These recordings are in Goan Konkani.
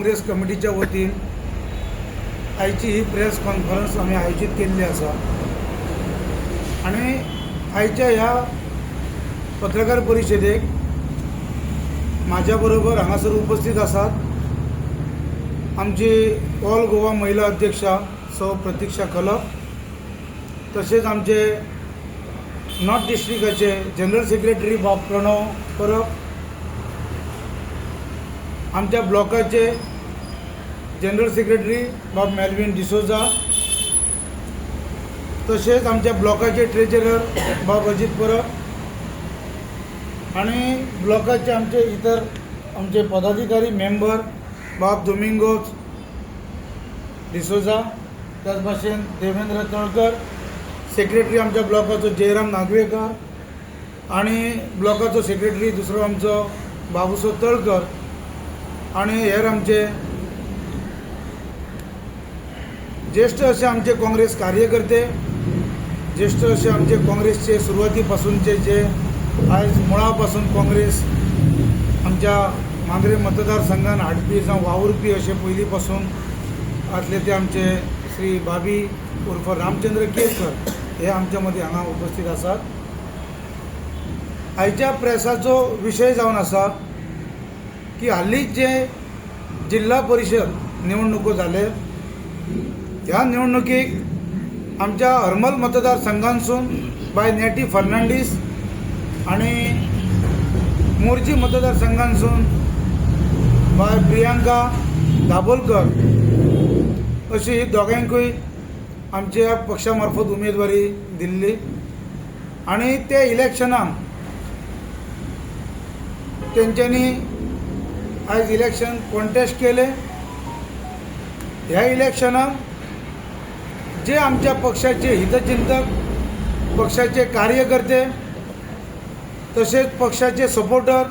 काँग्रेस कमिटीच्या वतीन आयची ही प्रेस कॉन्फरन्स आमी आयोजीत केल्ली आसा आनी आयच्या ह्या पत्रकार परिशदेक म्हाज्या बरोबर हांगासर उपस्थित आसात आमची ऑल गोवा महिला अध्यक्षा सौ प्रतिक्षा खलप, तशेंच आमचे नॉर्थ डिस्ट्रिक्टाचे जनरल सेक्रेटरी बाब प्रणव परब, आमच्या ब्लॉकाचे जनरल सेक्रेटरी बाब मेल्विन डिसोजा, तशेंच आमच्या ब्लॉकाचे ट्रेजरर बाब अजीत परब आनी ब्लॉकाचे आमचे इतर आमचे पदाधिकारी मेंबर बाब दोमिंगोज डिसोजा, त्याच भाशेन देवेंद्र तळकर, सेक्रेटरी आमच्या ब्लॉकाचो जयराम नागवेकर आनी ब्लॉकाचो सेक्रेटरी दुसरो आमचो बाबुसो तळकर आनी हेर आमचे ज्येश्ठ असे आमचे काँग्रेस कार्यकर्ते, ज्येश्ठ असे आमचे काँग्रेसचे सुरवाती पासूनचे जे आयज मुळा पासून काँग्रेस आमच्या मांद्रे मतदारसंघान हाडपी जावं वावुरपी अशे पयलीं पासून आसले ते आमचे श्री बाबी उर्फ रामचंद्र केरकर हे आमच्या मदीं हांगा उपस्थित आसात. आयच्या प्रेसाचो विशय जावन आसा की हालींच जे जिल्हा परिशद निवडणुको जाले, ह्या निवडणुकीक आमच्या हरमल मतदारसंघांसून बाय नेटी फर्नांडीस आनी मोरजी मतदारसंघांसून बाय प्रियांका दाबोलकर अशी दोगांकूय आमच्या पक्षा मार्फत उमेदवारी दिल्ली आनी ते इलेक्शनाक तेंच्यांनी आयज इलेक्शन कॉन्टेस्ट केलें. ह्या इलेक्शनाक जे आमच्या पक्षाचे हितचिंतक, पक्षाचे कार्यकर्ते तशेंच पक्षाचे सपोर्टर,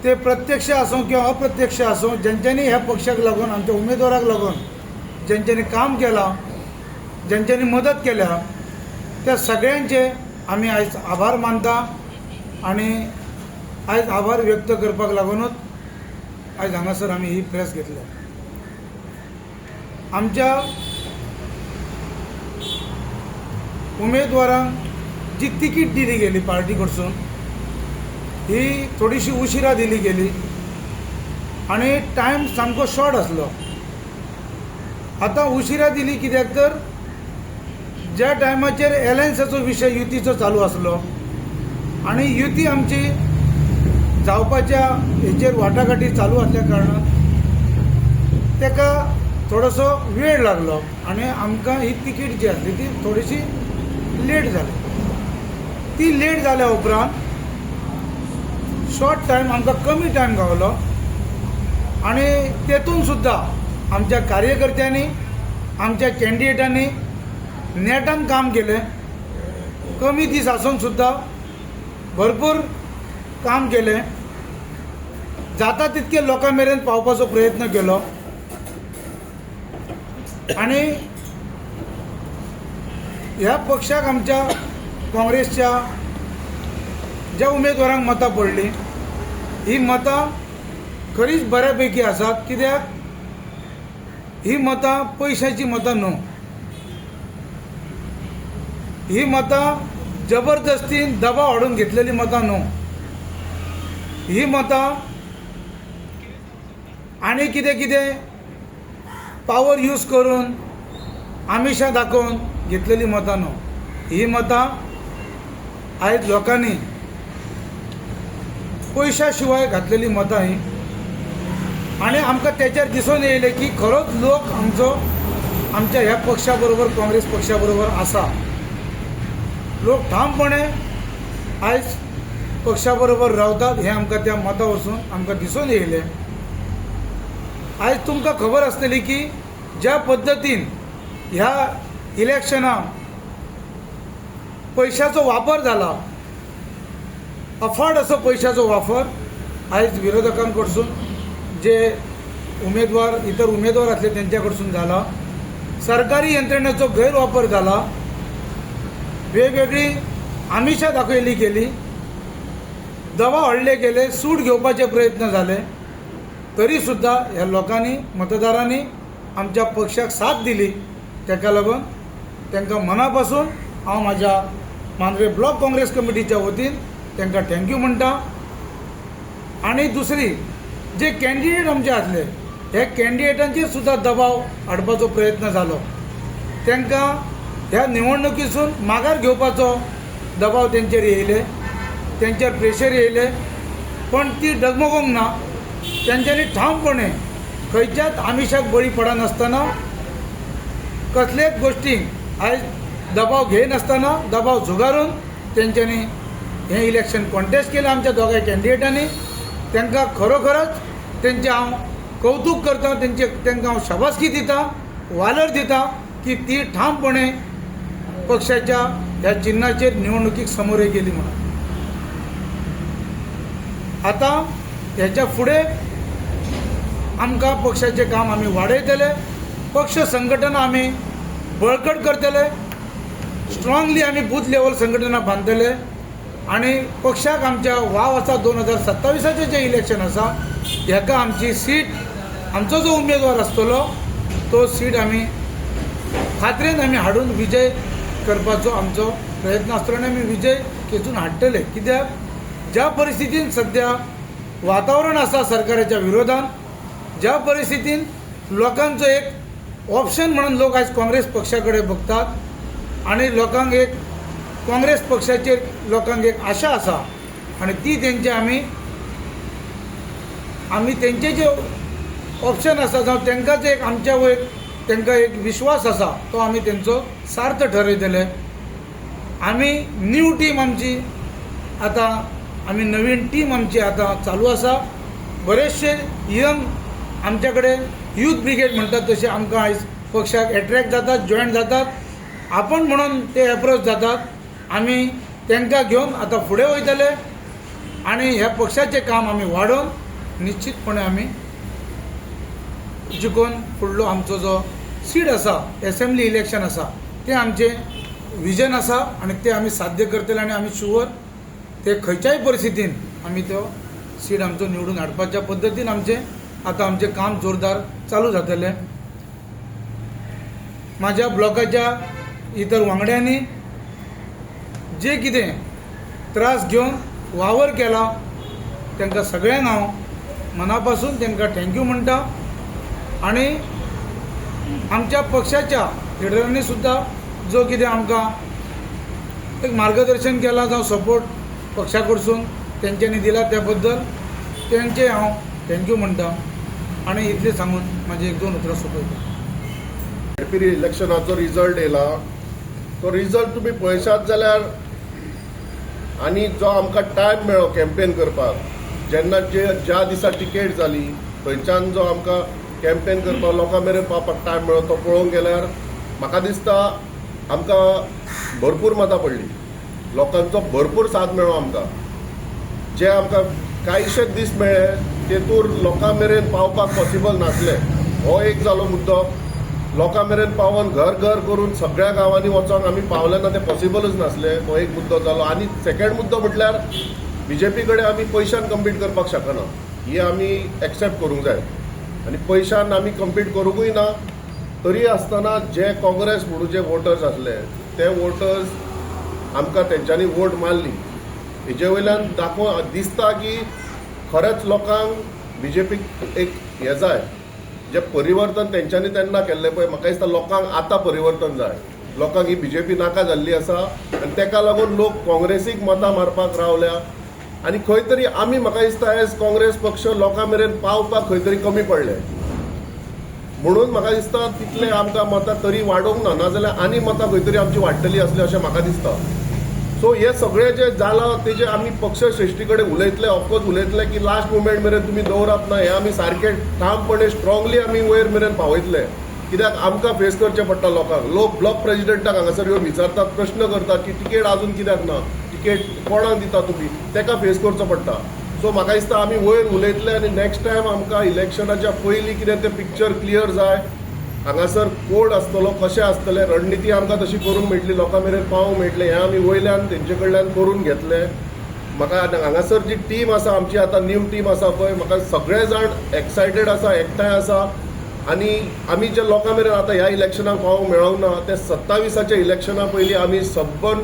ते प्रत्यक्ष आसूं किंवा अप्रत्यक्ष आसूं, ज्यांच्यांनी ह्या पक्षाक लागून आमच्या उमेदवाराक लागून ज्यांच्यांनी काम केलां, ज्यांच्यांनी मदत केल्या, त्या सगळ्यांचे आमी आयज आभार मानता आनी आयज आभार व्यक्त करपाक लागूनच आयज हांगासर आमी ही प्रेस घेतल्या. आमच्या उमेदवारांक जी तिकीट दिली गेली पार्टी कडसून ही थोडीशी उशिरा दिली गेली आनी टायम सामको शॉर्ट आसलो. आतां उशिरा दिली कित्याक तर ज्या टायमाचेर एलायन्साचो विशय युतीचो चालू आसलो आनी युती आमची जावपाच्या हेचेर वाटाघाटी चालू आसल्या कारणान ताका थोडोसो वेळ लागलो आनी आमकां ही तिकीट जी आसली ती थोडीशी लेट जाली. ती लेट जाल्या उपरांत शॉर्ट टायम आमकां कमी टायम गावलो आनी तेतून सुद्दां आमच्या कार्यकर्त्यांनी, आमच्या कॅन्डिडेटांनी नेटान काम केलें. कमी दीस आसून सुद्दां भरपूर काम केलें. जाता तितके लोकां मेरेन पावपाचो प्रयत्न केलो आनी ह्या पक्षाक आमच्या काँग्रेसच्या ज्या उमेदवारांक मतां पडलीं ही मतां खरीच बऱ्या पैकी आसात. कित्याक ही मतां पयशांची मतां न्हू, ही मतां जबरदस्तीन दबाव हाडून घेतलेली मतां न्हू, ही मतां आनी कितें कितें पावर यूज करून आमिशां दाखोवन घेतलेली मतां न्हू. ही मतां आयज लोकांनी पयशा शिवाय घातलेली मतां ही आनी आमकां तेचेर दिसून येयलें की खरोच लोक आमचो आमच्या ह्या पक्षा बरोबर, काँग्रेस पक्षा बरोबर आसा. लोक ठामपणे आयज पक्षा बरोबर रावतात हें आमकां त्या मतां वचून आमकां दिसून येयलें. आयज तुमकां खबर आसतली की ज्या पद्दतीन ह्या इलेक्शनाक पयशाचो वापर जाला, अफाट असो पयशाचो वापर आयज विरोधकां कडसून, जे उमेदवार इतर उमेदवार आसले तेंच्या कडसून जाला, सरकारी यंत्रणेचो गैरवापर जाला, वेगवेगळी आमिशां दाखयली गेली, दबाव हाडले गेले, सूट घेवपाचे प्रयत्न जाले. तरी सुद्दां ह्या लोकांनी, मतदारांनी आमच्या पक्षाक साथ दिली. ताका लागून तांकां मना पासून हांव म्हाज्या मांद्रे ब्लॉक काँग्रेस कमिटीच्या वतीन तांकां thank you म्हणटा. आनी दुसरी, जे कॅन्डिडेट आमचे आसले, हे कॅन्डिडेटांचेर सुद्दां दबाव हाडपाचो प्रयत्न जालो. तांकां ह्या निवडणुकीसून माघार घेवपाचो दबाव तेंचेर येयले, तेंचेर प्रेशर येयले, पण ती डगमगूंक ना. तेंच्यांनी ठामपणे खंयच्याच आमिशाक बळी पडनासतना, कसलेच गोश्टींक आयज दबाव घेयनासतना, दबाव झुगारून तेंच्यांनी हें इलेक्शन कॉन्टेस्ट केलें आमच्या दोगांय कॅन्डिडेटांनी. तांकां खरोखरच तेंचें हांव कौतूक करता, तेंचे तांकां हांव शाबासकी दिता, वालोर दिता की ती ठामपणे पक्षाच्या ह्या चिन्हाचेर निवडणुकीक समोर गेली म्हणून. आतां हेच्या फुडें आमकां पक्षाचें काम आमी वाडयतले, पक्ष संघटना आमी बळकट करतले, स्ट्रॉंगली आमी बूथ लेवल संघटना बांदतले आनी पक्षाक आमच्या वाव आसा. 2027आचें जें इलेक्शन आसा, हेका आमची सीट, आमचो जो उमेदवार आसतलो तो सीट आमी खात्रेन आमी हाडून विजय करपाचो आमचो प्रयत्न आसतलो आनी आमी विजय खेचून हाडटले. कित्याक ज्या परिस्थितीन सद्या वातावरण आसा सरकाराच्या विरोधान, ज्या परिस्थितीन लोकांचो एक ऑप्शन म्हणून लोक आयज काँग्रेस पक्षा कडेन बघतात आनी लोकांक एक काँग्रेस पक्षाचेर लोकांक एक आशा आसा आनी ती तेंचे आमी आमी तेंचे जे ऑप्शन आसा जावं तांकां जे एक आमच्या वयर तांकां एक विश्वास आसा, तो आमी तेंचो सार्थ ठरयतले. आमी न्यू टीम आमची आतां, आमी नवीन टीम आमची आतां चालू आसा. बरेचशे यंग आमच्या कडेन यूथ ब्रिगेड म्हणटात तशें आमकां आयज पक्षाक एट्रॅक्ट जातात, जॉयन जातात, आपण म्हणून ते एप्रोच जातात. आमी तांकां घेवन आतां फुडें वयतले आनी ह्या पक्षाचें काम आमी वाडोवन निश्चितपणे आमी जिखून फुडलो आमचो जो सीट आसा, एसेंब्ली इलेक्शन आसा, तें आमचें विजन आसा आनी तें आमी साध्य करतले. आनी आमी शुवर ते खंयच्याय परिस्थितीन आमी तो सीट आमचो निवडून हाडपाच्या पद्दतीन आमचें आतां आमचें काम जोरदार चालू जातलें. म्हाज्या ब्लॉकाच्या इतर वांगड्यांनी जे कितें त्रास घेवन वावर केला, तांकां सगळ्यांक हांव मना पासून तांकां thank you म्हणटा. आनी आमच्या पक्षाच्या लिडरांनी सुद्दां जो कितें आमकां एक मार्गदर्शन केलां जावं सपोर्ट पक्षा कडसून तेंच्यांनी दिला, त्या बद्दल तेंचे हांव thank you म्हणटा. आनी इतलें सांगून म्हाजी एक दोन उतरां सोंपयता. झेडपी इलेक्शनाचो रिजल्ट येयला, तो रिजल्ट तुमी पळयशात जाल्यार आनी जो आमकां टायम मेळ्ळो कॅम्पेन करपाक, जेन्ना जे ज्या दिसा टिकेट जाली थंयच्यान जो आमकां कॅम्पेन करपाक, लोकां मेरेन पावपाक टायम मेळ्ळो, तो पळोवंक गेल्यार म्हाका दिसता आमकां भरपूर मतां पडली, लोकांचो भरपूर साथ मेळ्ळो आमकां. जे आमकां कांयशे दीस मेळ्ळे तेतूर लोकां मेरेन पावपाक पॉसिबल नासलें, हो एक जालो मुद्दो. लोकां मेरेन पावोन घर घर करून सगळ्या गांवांनी वचोंक आमी पावले ना, तें पॉसिबलच नासलें. हो एक मुद्दो जालो. आनी सेकंड मुद्दो म्हटल्यार बीजेपी कडेन आमी पयशान कम्पीट करपाक शकना, ही आमी एक्सेप्ट करूंक जाय. आनी पयशान आमी कम्पीट करुंकूय ना, तरी आसतना जे काँग्रेस म्हणून जे वोटर्स आसले ते वोटर्स आमकां तेंच्यांनी वोट मारली. हेजे वयल्यान दाखोवन दिसता की खरेंच लोकांक बीजेपीक एक हें जाय, जें परिवर्तन तेंच्यांनी तेन्ना केल्लें पळय, म्हाका दिसता लोकांक आतां परिवर्तन जाय. लोकांक ही बीजेपी नाका जाल्ली आसा आनी तेका लागून लोक काँग्रेसीक मतां मारपाक रावल्या. आनी खंय तरी आमी, म्हाका दिसता, एज काँग्रेस पक्ष लोकां मेरेन पावपाक खंय तरी कमी पडले म्हणून म्हाका दिसता तितले आमकां मतां तरी वाडोवंक ना, नाजाल्यार आनी मतां खंय तरी आमची वाडटली आसली अशें म्हाका दिसता. सो हे सगळें जें जालां तेजें आमी पक्ष श्रेश्ठी कडेन उलयतले, ऑफकोर्स उलयतले की लास्ट मुमेंट मेरेन तुमी दवरप ना. हें आमी सारकें ठामपणे स्ट्रॉंगली आमी वयर मेरेन पावयतले, कित्याक आमकां फेस करचें पडटा लोकांक. लोक ब्लॉक प्रेजिडेंटाक हांगासर येवन विचारतात, प्रश्न करतात की तिकेट अजून कित्याक ना, तिकेट कोणाक दिता तुमी. तेका फेस करचो पडटा. सो म्हाका दिसता आमी वयर उलयतले आनी नेक्स्ट टायम आमकां इलेक्शनाच्या पयलीं कितें तें पिक्चर क्लियर जाय. हांगासर कोड आसतलो, कशें आसतलें, रणनिती आमकां तशी करूंक मेळटली, लोकां मेरेन पावोवंक मेळटलें, हें आमी वयल्यान तेंचे कडल्यान करून घेतले. म्हाका हांगासर जी टीम आसा आमची आतां न्यू टीम आसा पळय, म्हाका सगळे जाण एक्सायटेड आसा, एकठांय आसा आनी आमी जे लोकां मेरेन आतां ह्या इलेक्शनाक पावोवंक मेळोंक ना ते 27आच्या इलेक्शना पयलीं आमी सबंद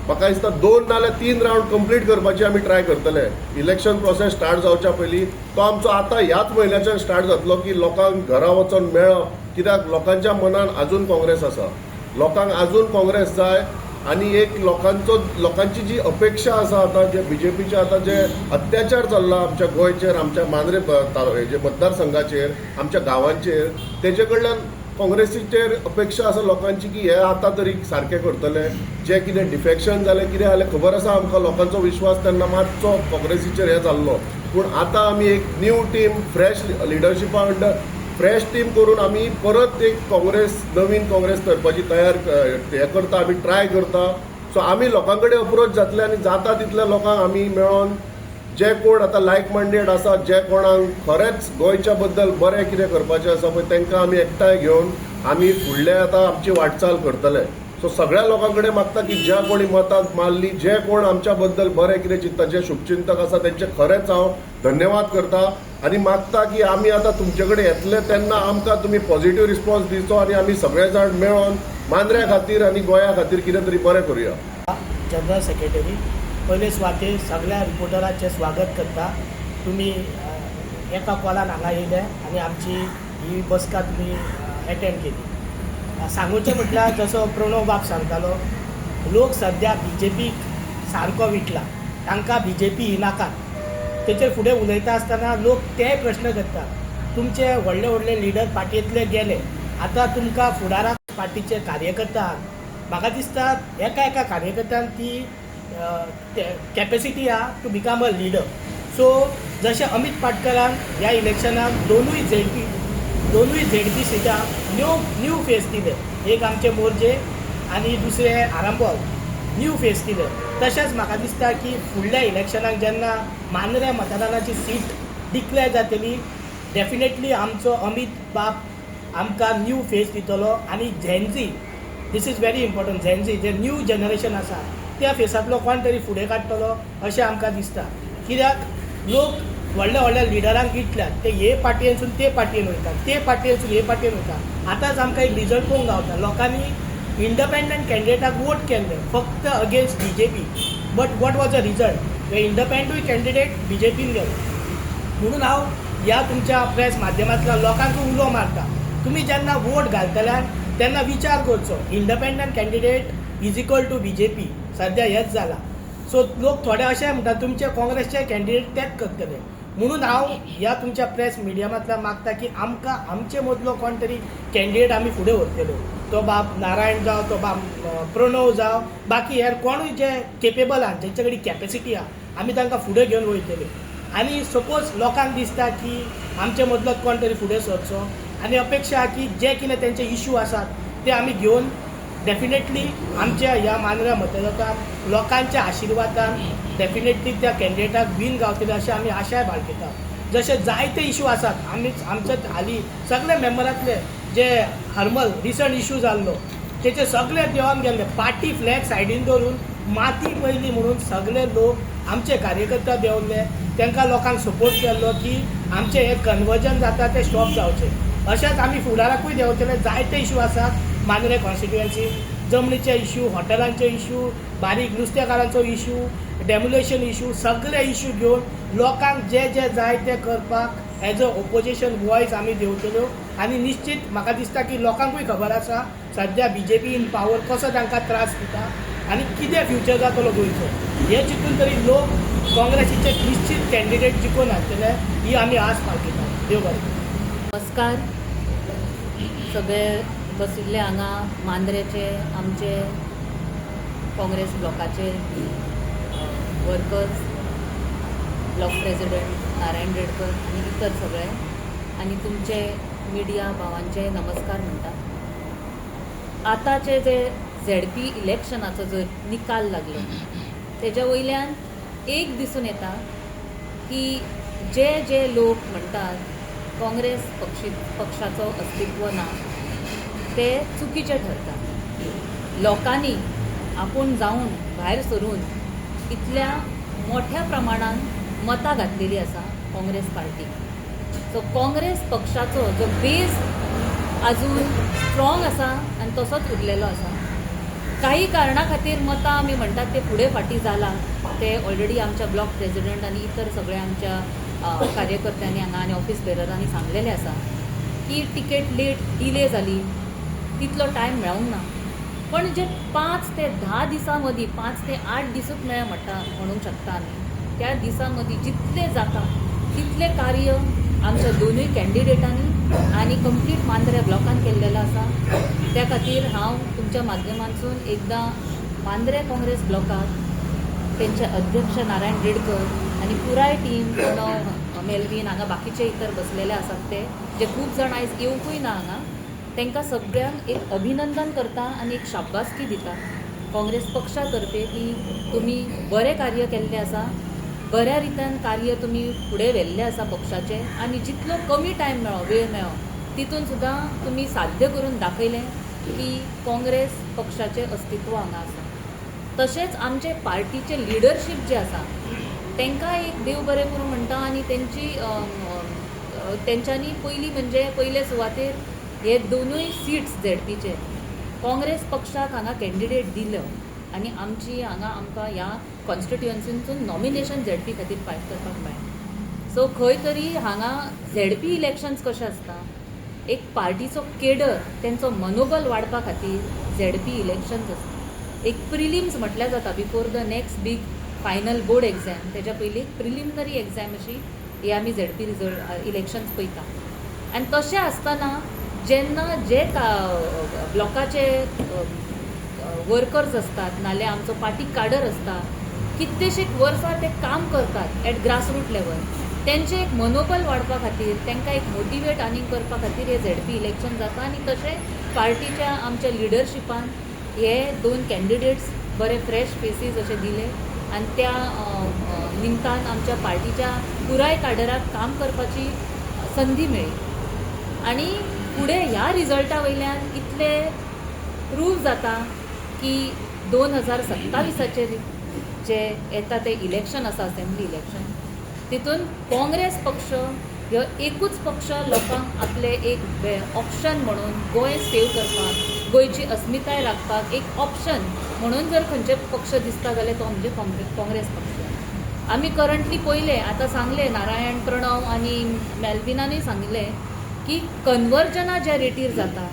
म्हाका दिसता 2 नाल्यार 3 रावंड कंप्लीट करपाची आमी ट्राय करतले. इलेक्शन प्रोसेस स्टार्ट जावच्या पयलीं तो आमचो आतां ह्याच म्हयन्याच्यान स्टार्ट जातलो की लोकांक घरा वचोन मेळप, कित्याक लोकांच्या मनान आजून काँग्रेस आसा, लोकांक आजून काँग्रेस जाय आनी एक लोकांचो लोकांची जी अपेक्षा आसा आतां जे बीजेपीचे आतां जे अत्याचार चल्ला आमच्या गोंयचेर, आमच्या मांद्रे जे मतदारसंघाचेर, आमच्या गांवांचेर, तेजे कडल्यान काँग्रेसीचेर अपेक्षा आसा लोकांची की हे आतां तरी सारकें करतले. जे कितें डिफेक्शन जालें कितें जालें खबर आसा आमकां, लोकांचो विश्वास तेन्ना मातसो काँग्रेसीचेर हें जाल्लो, पूण आतां आमी एक न्यू टीम फ्रेश लिडरशिपा अंडर फ्रेश टीम करून आमी परत एक काँग्रेस नवीन काँग्रेस करपाची तयार हें करता, आमी ट्राय करता. सो आमी लोकां कडेन अप्रोच जातले आनी जाता तितल्या लोकांक आमी मेळोन जे कोण आतां लायक मायंडेड आसा, जे कोणाक खरेंच गोंयच्या बद्दल बरें कितें करपाचें आसा पळय तांकां आमी एकठांय घेवन आमी फुडले आतां आमची वाटचाल करतले. सो सगळ्या लोकां कडेन मागता की ज्या कोणी मतां मारली, जे कोण आमच्या बद्दल बरें कितें चिंतता, जे शुभचिंतक आसा तेंचे खरेंच हांव धन्यवाद करता आनी मागता की आमी आतां तुमचे कडेन येतले तेन्ना आमकां तुमी पॉझिटिव्ह रिस्पॉन्स दिवचो आनी आमी सगळे जाण मेळोन मांद्र्या खातीर आनी गोंया खातीर कितें तरी बरें करुया. जनरल सेक्रेटरी पयले सुवातेर सगळ्या रिपोर्टराचें स्वागत करता. तुमी एका कॉलान हांगा येयले आनी आमची ही बसका तुमी एटेंड केली. सांगुचें म्हटल्यार जसो प्रणव बाब सांगतालो, लोक सद्या बीजेपीक सारको विटला, तांकां बीजेपी ही नाकात. तेचेर फुडें उलयता आसतना लोक तेय प्रश्न करता, तुमचे व्हडले व्हडले लिडर पार्टयेंतले गेले, आतां तुमकां फुडाराक पार्टीचे कार्यकर्ता आहात. म्हाका दिसता एका एका कार्यकर्त्यान ती कॅपेसिटी आहा to become a leader. So जशें अमीत पाटकरान ह्या इलेक्शनाक दोनूय झेडपी सिटां न्यू फेस दिले, एक आमचे मोरजे आनी दुसरे आरांबोल न्यू फेस दिले. तशेंच म्हाका दिसता की फुडल्या इलेक्शनाक जेन्ना मांद्रे मतदानाची सीट डिक्लेर जातली, डेफिनेटली आमचो अमीत बाब आमकां न्यू फेस दितलो आनी Gen Z, this is very important, Gen Z J new generation आसा त्या फेसांतलो कोण तरी फुडें काडटलो अशें आमकां दिसता. कित्याक लोक व्हडल्या व्हडल्या लिडरांक इटल्यात, ते हे पार्टयेनसून ते पार्टयेन वयतात, ते पार्टयेनसून हे पार्टयेन वयतात. आतांच आमकां एक रिजल्ट पळोवंक गावता, लोकांनी इंडपेंडंट कॅन्डिडेटाक वोट केल्ले फक्त against BJP, but what was a result, हे इंडपेंडूय कॅन्डिडेट बीजेपीन गेलो. म्हणून हांव ह्या तुमच्या प्रेस माध्यमांतल्यान लोकांक उलो मारता, तुमी जेन्ना वोट घालतल्यान तेन्ना विचार करचो, independent candidate is equal to BJP सद्या हेंच जालां. सो लोक थोडे अशें म्हणटा तुमचे काँग्रेसचे कॅन्डिडेट तेच करतले. म्हणून हांव ह्या तुमच्या प्रेस मिडियमांतल्यान मागता की आमकां आमचे मदलो कोण तरी कॅन्डिडेट आमी फुडें व्हरतले, तो बाब नारायण जावं, तो बाब प्रणव जावं, बाकी हेर कोणूय जे केपेबल आहा, जेंचे कडेन कॅपेसिटी आहा, आमी तांकां फुडें घेवन वयतले. आनी सपोज लोकांक दिसता की आमचे मदलो कोण तरी फुडें सरचो आनी अपेक्षा आहा की जे कितें तेंचे इशू आसात ते आमी घेवन डेफिनेटली आमच्या ह्या मांद्र्या मतदारांक लोकांच्या आशिर्वादान डेफिनेटली त्या कॅन्डिडेटाक वीन गावतले अशें आमी आशाय बाळगिता. जशे जायते इशू आसात, आमी आमच्या हालीं सगळे मेंबरांतले जे हर्मल रिसंट इशू जाल्लो तेचे सगळे देवान गेल्ले, पार्टी फ्लॅग सायडीन दवरून माती पयली म्हणून सगळे लोक आमचे कार्यकर्ता देंवले, तांकां लोकांक सपोर्ट केल्लो की आमचें हें कन्वर्जन जाता तें स्टॉप जावचें. अशेंच आमी फुडाराकूय देंवतले. जायते इशू आसात मांद्रे कॉन्स्टिट्युएन्सी, जमनीचे इशू, हॉटेलांचे इशू, बारीक नुस्तेकारांचो इशू, डेमोलेशन इशू, सगळे इशू घेवन लोकांक जे जे जाय ते करपाक एज अ ओपोजिशन वॉयस आमी देंवतल्यो. आनी निश्चीत म्हाका दिसता की लोकांकूय खबर आसा सद्या बीजेपी इन पावर कसो तांकां त्रास दिता आनी कितें फ्युचर जातलो गोंयचो, हे चिंतून तरी लोक काँग्रेसीचे निश्चीत कॅन्डिडेट जिखोवन हाडटले ही आमी आस बाळगिता. देव बरें. नमस्कार सगळे बशिल्ले हांगा मांद्रेचे आमचे Congress ब्लॉकाचे workers, block president Narayan Redkar आनी इतर सगळे आनी तुमचे मिडिया भावांचे नमस्कार म्हणटा. आतांचे जे झेडपी इलेक्शनाचो जर निकाल लागलो तेज्या वयल्यान एक दिसून येता की जे जे लोक म्हणटात काँग्रेस पक्षाचो अस्तित्व ना ते चुकीचे ठरता. लोकांनी आपूण जावन भायर सरून इतल्या मोठ्या प्रमाणान मतां घातलेली आसा काँग्रेस पार्टीक. सो काँग्रेस पक्षाचो जो बेज अजून स्ट्रॉंग आसा आनी तसोच उरलेलो आसा. काही कारणा खातीर मतां आमी म्हणटात ते फुडें फाटीं जाला, ते ऑलरेडी आमच्या ब्लॉक प्रेजिडंट आनी इतर सगळ्या आमच्या कार्यकर्त्यांनी हांगा आनी ऑफिस बेररांनी सांगलेलें आसा की टिकेट लेट डिले जाली, तितलो टायम मेळोंक ना. पण जे 5 ते 10 दिसां मदीं, 5 ते 8 दिसूच मेळ्ळे म्हणटा म्हणूंक शकता आमी, त्या दिसां मदीं जितलें जाता तितलें कार्य आमच्या दोनूय कॅन्डिडेटांनी आनी कंप्लीट मांद्रे ब्लॉकान केल्लेलो आसा. त्या खातीर हांव तुमच्या माध्यमांतसून एकदां मांद्रे काँग्रेस ब्लॉकाक तेंचे अध्यक्ष नारायण रेडकर आनी पुराय टीम, प्रणव, मेलवीन, हांगा बाकीचे इतर बसलेले आसात ते जे खूब जाण आयज येवंकूय ना हांगा, तांकां सगळ्यांक एक अभिनंदन करता आनी एक शाबासकी दिता काँग्रेस पक्षा तर्फे की तुमी बरें कार्य केल्लें आसा, बऱ्या रितीन कार्य तुमी फुडें व्हेल्लें आसा पक्षाचें आनी जितलो कमी टायम मेळ्ळो, वेळ मेळ्ळो तितून सुद्दां तुमी साध्य करून दाखयलें की काँग्रेस पक्षाचें अस्तित्व हांगा आसा. तशेंच आमचे पार्टीचें लिडरशीप जें आसा तांकां एक देव बरें करूं म्हणटा आनी तेंची तेंच्यांनी पयलीं म्हणजे पयले सुवातेर हे दोनूय सिट्स झेडपीचे काँग्रेस पक्षाक हांगा कॅन्डिडेट दिलो आनी आमची हांगा आमकां ह्या कॉन्स्टिट्युएन्सींतसून नॉमिनेशन झेडपी खातीर फायट करपाक मेळ्ळें. सो खंय तरी हांगा झेडपी इलेक्शन्स कशें आसता, एक पार्टीचो केडर तेंचो मनोबल वाडपा खातीर झेडपी इलेक्शन्स आसता. एक प्रिलिम्स म्हटल्यार जाता before the next big final board exam, तेज्या पयलीं प्रिलिमिनरी एग्झाम अशी ही आमी झेडपी रिजल्ट इलेक्शन्स पळयता. आनी तशें आसतना जेन्ना जे ब्लॉकाचे वर्कर्स आसतात नाल्यार आमचो पार्टी काडर आसता, कितलेशेक वर्सां ते काम करतात एट ग्रासरूट लेवल, तेंचें एक मनोबल वाडपा खातीर तांकां एक मोटिवेट आनीक करपा खातीर हे झेडपी इलेक्शन जाता. आनी तशें पार्टीच्या आमच्या लिडरशिपान हे दोन कॅन्डिडेट्स बरे फ्रेश फेसीस अशे दिले आनी त्या निमतान आमच्या पार्टीच्या पुराय काडराक काम करपाची संदी मेळ्ळी. आनी फुडें ह्या रिजल्टा वयल्यान इतले प्रूव जाता की 2027 जे येता ते इलेक्शन आसा, असेंब्ली इलेक्शन, तितून काँग्रेस पक्ष ह्यो एकूच पक्ष लोकांक आपले एक ऑप्शन म्हणून गोंय सेव करपाक, गोंयची अस्मिताय राखपाक एक ऑप्शन म्हणून जर खंयचे पक्ष दिसता जाल्यार तो म्हणजे काँग्रेस पक्ष. आमी करंटली पळयलें, आतां सांगलें नारायण, प्रणव आनी मेलविनानूय सांगलें की कन्वर्जना ज्या रेटीर जाता,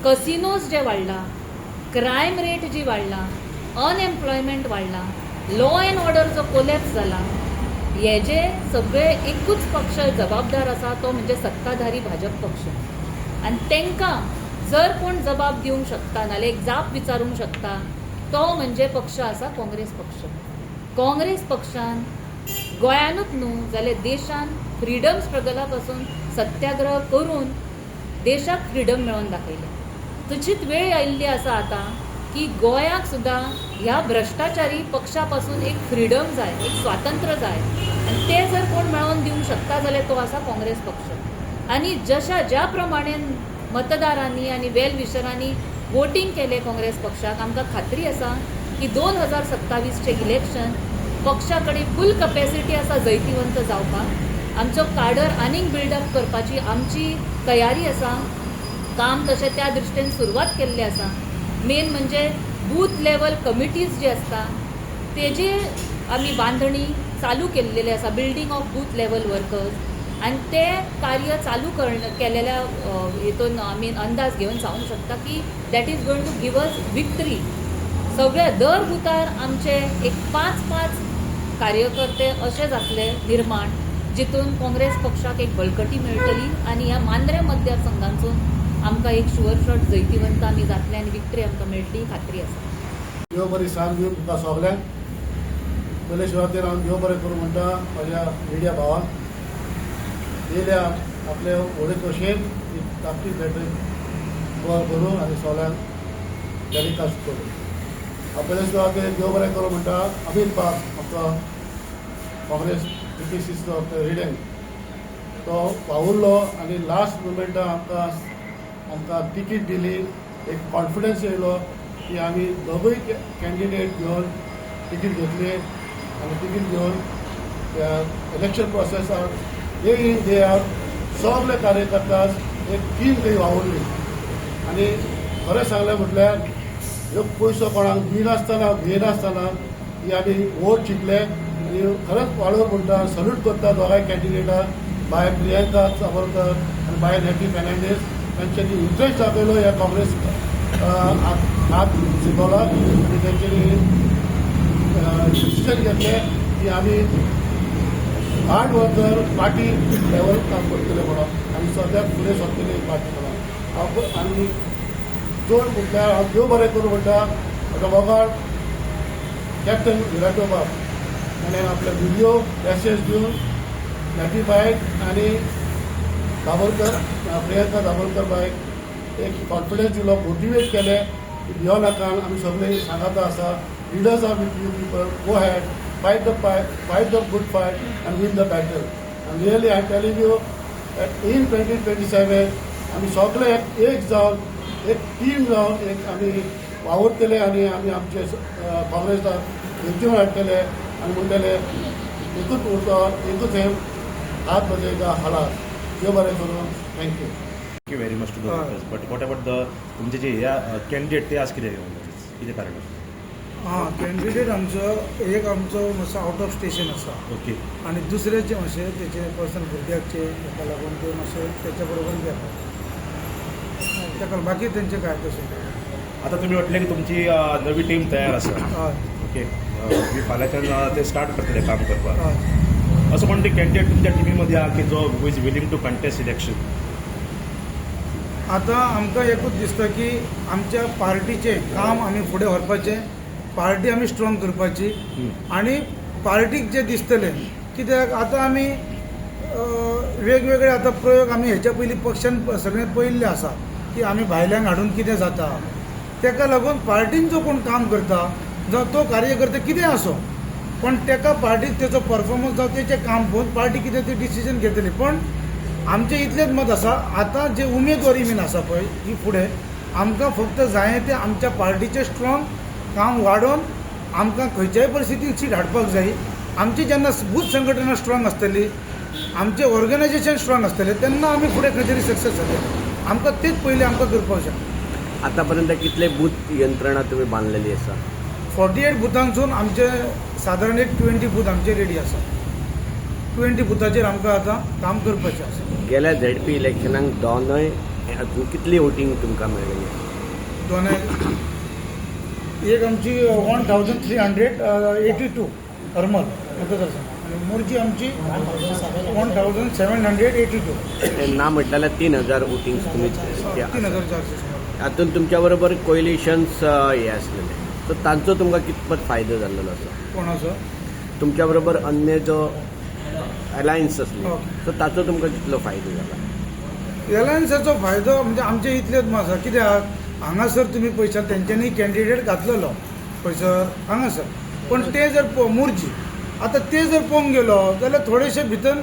कसिनोज जे वाडला, क्रायम रेट जी वाडला, अनएम्प्लॉयमेंट वाडला, लॉ एंड ऑर्डरचो कोलॅप्स जाला, हे जे सगळे एकूच पक्ष जबाबदार आसा तो म्हणजे सत्ताधारी भाजप पक्ष. आनी तांकां जर कोण जबाब दिवंक शकता नाल्यार एक जाप विचारूंक शकता तो म्हणजे पक्ष आसा काँग्रेस पक्ष. काँग्रेस पक्षान गोंयानूच न्हू जाल्यार देशान फ्रिडम स्ट्रगला पासून सत्याग्रह करून देशाक फ्रिडम मेळोवन दाखयलें. तशीच वेळ आयिल्ली आसा आतां की गोंयाक सुद्दां ह्या भ्रश्टाचारी पक्षा पासून एक फ्रिडम जाय, एक स्वातंत्र्य जाय आनी तें जर कोण मेळोवन दिवंक शकता जाल्यार तो आसा काँग्रेस पक्ष. आनी जशा ज्या प्रमाणे मतदारांनी आनी वेल विशरांनी वोटींग केलें काँग्रेस पक्षाक, आमकां खात्री आसा की 2027चें इलेक्शन पक्षा कडेन फूल कपॅसिटी आसा जैतिवंत जावपाक. आमचो काडर आनीक बिल्डअप करपाची आमची तयारी आसा, काम तशें त्या दृश्टीन सुरवात केल्ली आसा. मेन म्हणजे बूथ लेवल कमिटीज जे आसता तेजी आमी बांदणी चालू केल्लेली आसा, building of booth level workers, आनी ते कार्य चालू केलेल्या हितून आमी अंदाज घेवन सांगूंक शकता की that is going to give us victory. सगळ्या दर बुथार आमचे एक 5-5 कार्यकर्ते अशे जातले निर्माण जितून काँग्रेस पक्षाक एक बळकटी मेळटली आनी ह्या मांद्रे मतदारसंघांतसून आमकां एक शुअर शॉट जैतिवंत आमी जातले आनी विक्ट्री आमकां मेळटली खात्री आसा. देव बरी सांज दिवन तुमकां सगल्यांक. पयले सुवातेर हांव देव बरें करूं म्हणटा म्हज्या मिडिया भावांक, येयल्या आपले व्हडले खोशयेन धाकटी बॅटरी गोवा करूं आनी सगल्यांक टेलिकास्ट करूं. हांव पयले सुवातेर देव बरें करूं म्हणटा अमीत बाब, आमचो काँग्रेस PPCCचो प्रेसिडेंट, तो वावुरलो आनी लास्ट मुमेंटाक आमकां आमकां तिकीट दिली, एक कॉन्फिडन्स येयलो की आमी दोगूय कॅन्डिडेट घेवन तिकीट घेतली. आनी तिकीट घेवन त्या इलेक्शन प्रोसेसाक डे इन डे आवट सगळे कार्यकर्ता एक टीम थंय वावुरली. आनी खरें सांगलें म्हटल्यार ह्यो पयसो कोणाक दिनासतना घेयनासतना ही आमी वोट जिखले. आनी खरेंच वाळोर म्हणटा, सल्यूट करता दोगांय कॅन्डिडेटाक, बाय प्रियंका सावरकर आनी बाय नॅटी फेर्नांडीस. तांच्यांनी इंट्रस्ट दाखयलो ह्या काँग्रेस हात शिकवला आनी तेंच्यांनी डिसिजन घेतलें की आमी हार्ड वर्कर पार्टी लेवल काम करतले म्हणून आनी सद्याक फुडें सरतले पार्टी म्हणून. हांव आनी चड म्हटल्यार हांव देव बरें करूं म्हणटा म्हजो मोगाळ कॅप्टन विराटो बाब ताणें आपले व्हिडियो मॅसेज दिवन नॅटी बायक आनी दाबोलकर, प्रियंका दाबोलकर बायक एक कॉन्फिडन्स दिलो, मोटिवेट केलें की भियो नाका, आमी सगळे सांगाता आसा, leaders are with you people, go ahead, fight the good fight and win the battle. And really I am telling you in 2027 आमी सगळे एक जावन, एक टीम जावन एक आमी वावुरतले आनी आमी आमचे काँग्रेसाक एकजूट हाडटले आनी म्हणटले एकूच उरतो, एकूच हें हात बजयता खलास. देव बरें करूं, thank you. Thank you very much to the voters. But what about the तुमचे जे हे कॅन्डिडेट ते आज कितें कितें कारण? हां, कॅन्डिडेट आमचो एक आमचो मातसो आवट ऑफ स्टेशन आसा. आनी दुसरेचे मातशें तेचे पर्सनल भुरग्याचे ताका लागून ते मातशे तेच्या बरोबर गेले. ताका लागून बाकी तेंचे काय तशें. आता तुमी म्हटलें की तुमची नवी टीम तयार आसा. ओके, तुमी फाल्यांच्यान ते स्टार्ट करतले काम करपाक. असो कोण कॅन्डिडेट तुमच्या टिमी मध्ये आहा की जो who is willing to contest election? आतां आमकां एकूच दिसता की आमच्या पार्टीचें काम आमी फुडें व्हरपाचें, पार्टी आमी स्ट्रॉंग करपाची आनी पार्टीक जें दिसतलें. कित्याक आतां आमी वेगवेगळे आतां प्रयोग आमी हेच्या पयलीं पक्षान सगळें पळयल्ले आसा की आमी भायल्यांक हाडून कितें जाता. ताका लागून पार्टीन जो कोण काम करता, जावं तो कार्यकर्ता कितें आसूं, पण ताका पार्टीक तेचो परफॉर्मन्स जावं तेचें काम पळोवन पार्टी कितें तें डिसिजन घेतली. पण आमचें इतलेंच मत आसा, आतां जे उमेदवारी बीन आसा पळय ही फुडें आमकां फक्त जाय तें आमच्या पार्टीचें स्ट्रॉंग काम वाडोवन आमकां खंयच्याय परिस्थितीन सीट हाडपाक जाय. आमची जेन्ना बूथ संघटना स्ट्रॉंग आसतली, आमचें ऑर्गनायजेशन स्ट्रॉंग आसतलें, तेन्ना आमी फुडें खंय तरी सक्सेस जातले. आमकां तेच पयलीं आमकां करपाक जाय. आतापर्यंत कितले बूथ यंत्रणा तुम्ही बांदलेली आसा? 48 बुथांसून आमचे सादारण एक 20 बूथ आमचे रेडी आसा. 20 बुथाचेर आमकां आतां काम करपाचें आसा. गेल्या झेडपी इलेक्शनाक दोनय हातूंत कितली वोटींग तुमकां मेळ्ळी? दोनय एक आमची 1382 हरमल मतदारसंघ आनी मोरजी आमची 1782. ते ना म्हटल्यार जाल्यार 3000 वोटिंग तुमी ते 3400 सुमार. हातूंत तुमच्या बरोबर कोयलिशन्स हे आसलेले, सो तांचो तुमकां कितपत फायदो जाल्लो आसा? कोणाचो? तुमच्या बरोबर अन्य जो अलायन्स आसली, सो ताचो तुमकां कितलो फायदो जाला? एलायन्साचो फायदो म्हणजे आमचे इतलेच आसा, कित्याक हांगासर तुमी पळयशात तेंच्यांनी कॅन्डिडेट घातलेलो पळयसर हांगासर, पण ते जर मोरजी आतां ते जर पळोवंक गेलो जाल्यार थोडेशे भितर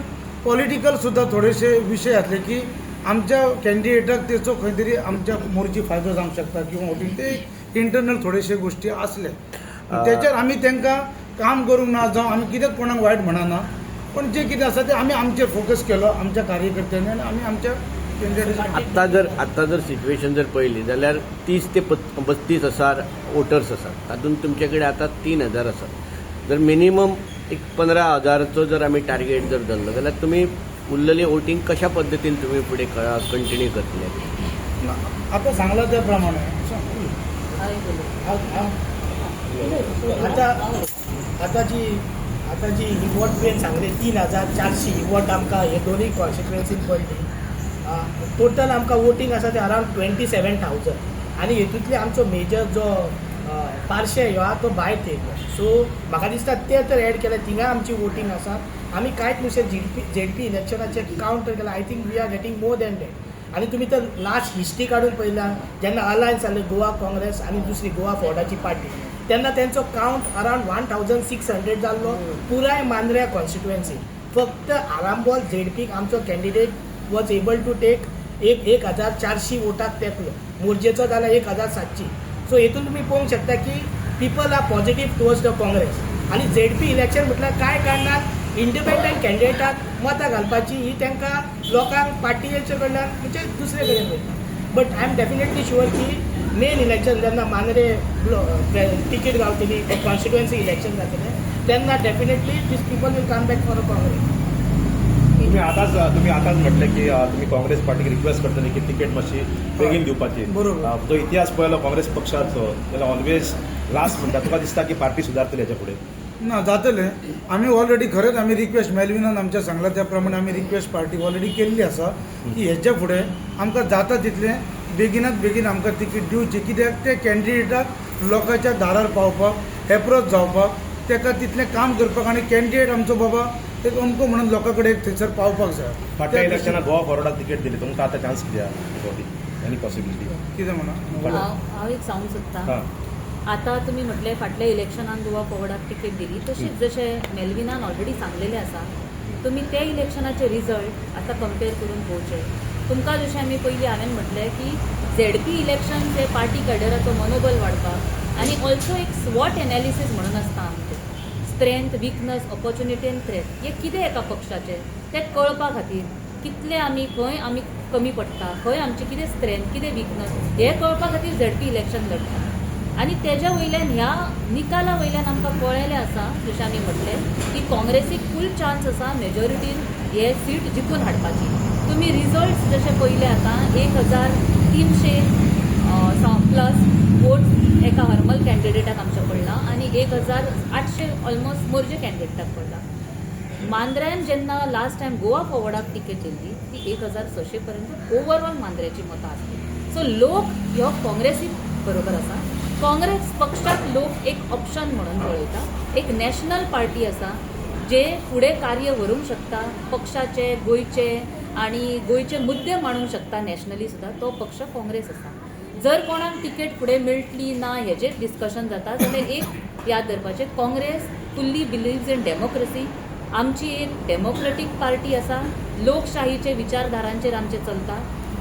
पॉलिटिकल सुद्दां थोडेशे विशय आसले की आमच्या कॅन्डिडेटाक तेचो खंय तरी आमच्या मोरजी फायदो जावंक शकता किंवा वोटींग ते इंटरनल थोडेशे गोश्टी आसले. तेचेर आमी तांकां काम करूंक ना जावं आमी कितें कोणाक वायट म्हणना, पण जे कितें आसा तें आमी आमचेर फोकस केलो आमच्या कार्यकर्त्यांनी आनी आमी आमच्या कॅन्डिडेटाचेर. आत्तां जर सिच्युएशन जर पळयली जाल्यार 30 ते 32 हजार वोटर्स आसात, तातूंत तुमचे कडेन आतां 3000 आसात. जर मिनिमम एक 15 हजाराचो जर आमी टार्गेट जर धरलो जाल्यार तुमी उरलेली वोटींग कशा पद्दतीन तुमी फुडें कंटिन्यू करतले? ना, आतां सांगलां त्या प्रमाणे. हांवें उलय. आता जी ही वोट तुवें सांगली, 3400 ही वोट आमकां हे दोनूय कॉन्स्टिट्युएन्सीन पडली. टोटल आमकां वोटींग आसा ते अरावंड 27,000 आनी हितूंतले आमचो मेजर जो पार्शे ह्यो आहा तो भायर थेयलो. सो म्हाका दिसता ते तर एड केले, थिंगा आमची वोटींग आसा. आमी कांयच नुस्तें झेडपी इलेक्शनाचे कावंट जर केल्यार I think we are getting more than that. आनी तुमी तर लास्ट हिस्ट्री काडून पळयला, जेन्ना अलायन्स जालें गोवा काँग्रेस आनी दुसरी गोवा फोर्डाची पार्टी, तेन्ना तेंचो कावंट अरावंड 1600 जाल्लो पुराय मांद्र्या कॉन्स्टिट्युएन्सी. फक्त आरांबोल झेडपीक आमचो candidate was able to take एक 1400 वोटाक तेंकलो, मोरजेचो जाल्यार 1700. सो हेतून तुमी पळोवंक शकता की people are positive towards the Congress. आनी झेडपी इलेक्शन म्हटल्यार कांय कारणान इंडिपेंडंट कॅन्डिडेटाक मतां घालपाची ही तांकां लोकांक पार्टीचे कडल्यान म्हणजे दुसरे कडेन वयता. But I am definitely sure की मेन इलेक्शन जेन्ना मांद्रे तिकीट गावतली, कॉन्स्टिट्युएन्सी इलेक्शन जातलें तेन्ना definitely these people will come back for a Congress. तुम्ही आताच म्हटलें की तुम्ही काँग्रेस पार्टीक रिक्वेस्ट करतले की तिकेट मातशी बेगीन दिवपाची. बरोबर. जो इतिहास पळयलो काँग्रेस पक्षाचो जाल्यार ऑलवेज लास्ट म्हणटा. तुका दिसता की पार्टी सुदारतली हेच्या फुडें? ना, जातलें. आमी ऑलरेडी खरेंच आमी रिक्वेस्ट, मेलविनान आमच्या सांगला त्या प्रमाणे आमी रिक्वेस्ट पार्टीक ऑलरेडी केल्ली आसा की हेच्या फुडें आमकां जाता तितलें बेगिनात बेगीन आमकां तिकीट दिवची, कित्याक ते कॅन्डिडेटाक लोकांच्या दारार पावपाक, एप्रोच जावपाक, ताका तितलें काम करपाक आनी कॅन्डिडेट आमचो बाबा एक अमको म्हणून लोकां कडेन थंयसर पावपाक जाय. फाटल्या त्या इलेक्शनाक गोवा फॉरवर्डाक तिकेट दिली. तुमकां आतां चान्स कितें आहा? Any possibility? कितें म्हणा? हांव एक सांगूंक सोदतां. हां. आतां तुमी म्हटलें फाटल्या इलेक्शनान गोवा फॉरवर्डाक तिकेट दिली. तशीच जशें मेलविनान ऑलरेडी सांगलेलें आसा, तुमी ते इलेक्शनाचे रिजल्ट आतां कंपेर करून पळोवचे. तुमकां जशें आमी पयलीं हांवें म्हटलें की झेडपी इलेक्शन हे पार्टी कॅडराचो मनोबल वाडपाक आनी ऑल्सो एक स्वॉट एनालिसीस म्हणून आसता आमचें, strength, weakness, opportunity and threat, हे कितें एका पक्षाचें तें कळपा खातीर, कितले आमी खंय आमी कमी पडटा, खंय आमची कितें स्ट्रेंथ, कितें विकनस हें कळपा खातीर झेडपी इलेक्शन लडटा. आनी तेज्या वयल्यान, ह्या निकाला वयल्यान आमकां कळ्ळेलें आसा, जशें आमी म्हटलें की काँग्रेसीक फूल चान्स आसा मेजॉरिटीन हे सीट जिखून हाडपाची. तुमी रिजल्ट्स जशे पळयले, आतां 1300 प्लस वोट्स एका हरमल कॅन्डिडेटाक आमच्या पडला आनी 1800 ऑलमोस्ट मोरजे कॅन्डिडेटाक पडला. मांद्र्यान जेन्ना लास्ट टायम गोवा फॉवर्डाक तिकेट दिल्ली ती 1600 पर्यंत ओवरऑल मांद्र्याची मतां आसली. सो लोक ह्यो काँग्रेसी बरोबर आसा. काँग्रेस पक्षाक लोक एक ऑप्शन म्हणून पळयता. एक नॅशनल पार्टी आसा जे फुडें कार्य व्हरूंक शकता पक्षाचे, गोंयचे आनी गोंयचे मुद्दे मांडूंक शकता नॅशनली सुद्दां, तो पक्ष काँग्रेस आसा. जर कोणाक तिकेट फुडें मेळटली ना हेजेर डिस्कशन जाता जाल्यार एक याद दवरपाचें, Congress fully believes in democracy. आमची एक डेमोक्रेटीक पार्टी आसा. लोकशाहीचे विचारधारांचेर आमचें चलता.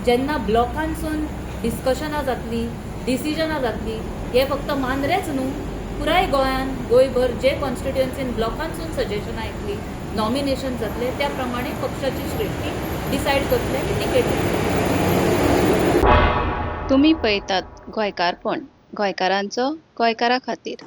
जेन्ना ब्लॉकांसून डिस्कशनां जातलीं, डिसिजनां जातलीं, हे फक्त मांद्रेच न्हू, पुराय गोंयान, गोंयभर जे कॉन्स्टिट्युएन्सीन ब्लॉकांसून सजेशनां येतलीं, नॉमिनेशन जातलें, त्या प्रमाणे पक्षाची श्रेष्ठी डिसायड करतले आनी तिकेट दितले. तुमी पळयतात गोंयकारपण, गोंयकारांचो गोंयकारा खातीर.